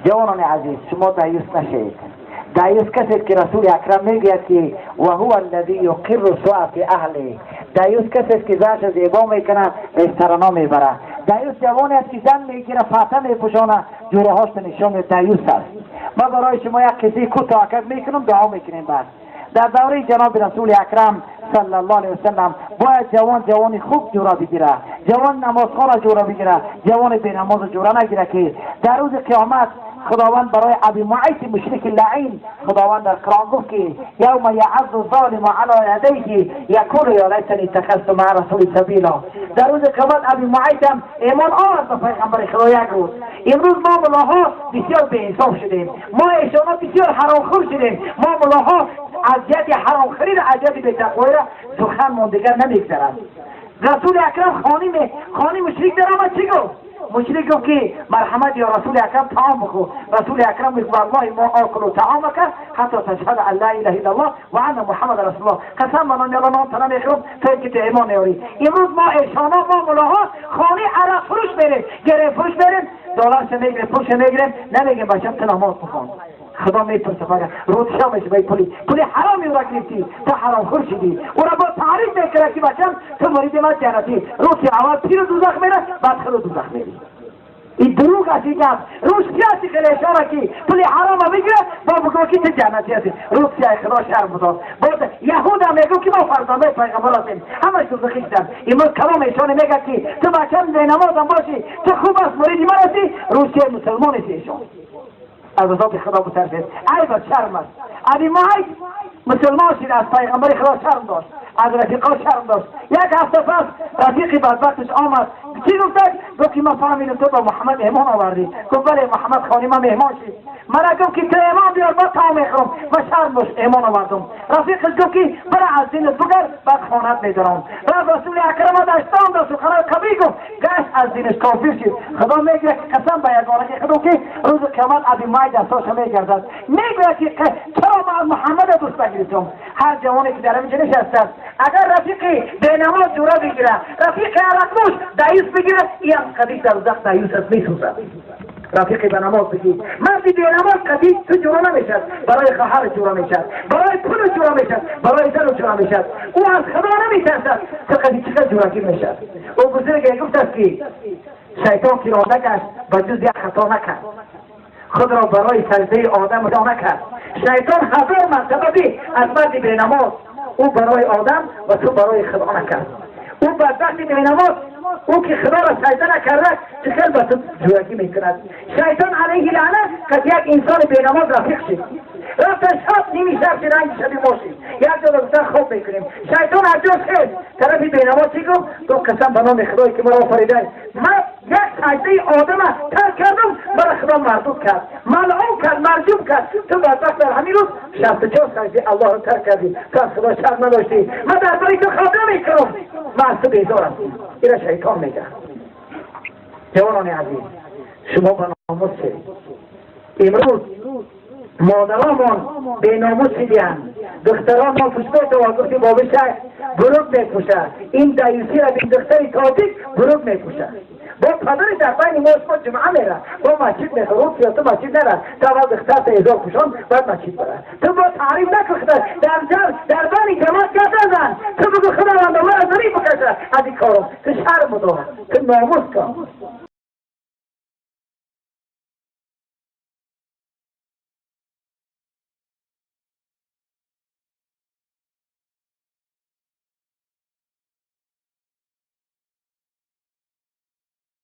ҷавонони азиз, шумо даюс нашавед. Даюс касест ки Расули Акрам мегӯяд ки وهو الذي يقر السوء في اهله. Даюс касест ки занша зебо мекунад, ресторано мебарад. Даюс ҷавоне аст ки зан мегира, фата мепӯшона, ҷураҳошро нишон медиҳад. Даюс аст. Ман барои шумо як қиссаи кӯтоҳакак мекунам, дуо мекунем. Баъд дар давраи ҷаноби Расули Акрам саллаллоҳу алайҳи васаллам бояд ҷавон ҷавони хуб ҷура бигира, ҷавон намозхона ҷура бигира, ҷавони бенамоза ҷура нагира, ки дар рӯзи қиёмат Худованд барои Аби Муайти мушрики лаин, Худованд дар Қуръон гуфт ки يوم يعض الظالم على يديه يقول يا ليتني اتخذت مع الرسول سبيلا. در روز قیامت ابی معیط هم ایمان آورد به پیغمبر خدا یک روز. امروز ما ملاها بسیار بی‌انصاف شدیم، ما ایشانا بسیار حرامخور شدیم. ما ملاها از جهت حرامخوری را، از جهت بی‌تقوایی را سخن ماندگر نمیگذرد. رسول اکرم خانی مشرک در آمد، چی گفت؟ مشرک گفت که مرحمت یا رسول اکرم، طعام بخو. رسول اکرم گفت والله ما آکل طعامک حتی تشهد ان لا اله الا الله و ان محمد رسول الله. قسم به نام الله نان تنه میخورم تا اینکه تو ایمان نیاری. امروز ما ایشانا، ما ملاها خانه عرق فروش میریم، گره فروش میریم، دلارش میگیریم، پولش میگیریم، نمیگیم بچم تو نماز بخوان. خدا میپرسه فقط روزشا میشه به پولی حرامی او را گرفتی، تو حرام خور شدی. او را با تعریف میکنه که بچم تو مرید من جنتی. روز اول پیر دوزخ میره، بعد خود دوزخ میری. این دروغ است، این گپ روز سیاسی خیلی اشاره که پولی حرام میگیره با بگو که تو جنتی هستی. روز سیاه خدا شرم داد. بعد یهود هم میگو که ما فرزندای پیغمبر هستیم، همش دوزخی شدن. امروز کلام ایشان میگه که تو بچم نمازم باشی، تو خوب است، مرید من هستی. روز سیاه مسلمان هستی. ایشان از عذاب خدا بترسید. عیب است، شرم است. ابی معیط مسلمان شد، از پیغمبر خدا شرم داشت، از رفیقا شرم داشت. یک هفته پس رفیقی بدبختش آمد، چی گفت؟ گفت که من فهمیدم تو با محمد ایمان آوردی. گفت بله، محمد خانی من مهمان شد، مرا گفت که تو ایمان بیار با طعام میخورم. من شرم داشت، ایمان آوردم. رفیقش گفت که برا از دینت بگر، بعد خانت میدارم. رفت رسول اکرم داشتان داشت سخنان قوی گفت، گشت از دینش کافر شد. خدا میگه قسم به یگانگی خدا که روز قیامت ابی معیط دستاش میگردد، میگوید که چرا من محمد دوست نگرفتم. هر جوانی که در اینجا نشسته است، اگر رفیقی به نماز جورا بگیره، رفیق عرق نوش دیوس بگیره، این هم قدیش در دوزخ دیوس است، میسوزد. رفیقی به نماز بگی، مردی به نماز قدیش تو جورا نمیشد، برای خواهر جورا میشد، برای پول جورا میشد، برای زن جورا میشد. او از خدا نمیترسد، تو قدیش چقدر جوراگیر میشد. او بزرگ گفت است که شیطان که رانده گشت و جز یک خطا نکرد، خود را برای سجده آدم را نکرد. شیطان هزار مرتبه بی از مرد به نماز، او برای آدم و تو برای خدا نکرد. او بدبخت به نماز، او که خدا را سجده نکرده، چه خیلی با تو جوراگی میکند. شیطان علیه لعنه که یک انسان به نماز رفیق شد، رفت شب نیمی شب شد، رنگ شبی ما شد، یک جا گفتن خواب میکنیم. شیطان از جا خیز طرفی به نماز چی گفت؟ گفت قسم به نام خدایی که مرا آفریده، من یک سجده آدم ترک کردم، مرا خدا مردود کرد، ملعون کرد، مرجوم کرد. تو بدبخت در همین روز 64 سجده الله رو ترک کردی، تو از خدا شرم نداشتی. من درباره تو خواب نمیکنم، من از تو بیزار هستم. این شیطان میگه. جوانان عزیز، شما به ناموس شدید. امروز مادرمان به ناموس شدیند، دختران ما پشت تو گفتی بابا شیخ بروک میپوشه، این دیوسی را این دختری تاجیک بروک میپوشه. با پدر در بین ما شما جمعه میره، با مسجد میره، روز یا تو مسجد نره، تا اول دختر تا ازار پوشان بعد مسجد بره. تو با تعریف نکن خدا در جمع در بین جماعت گپ نزن، تو بگو خداوند مرا زمین بکشه از این کارم. تو شرم بدار، تو ناموس کن.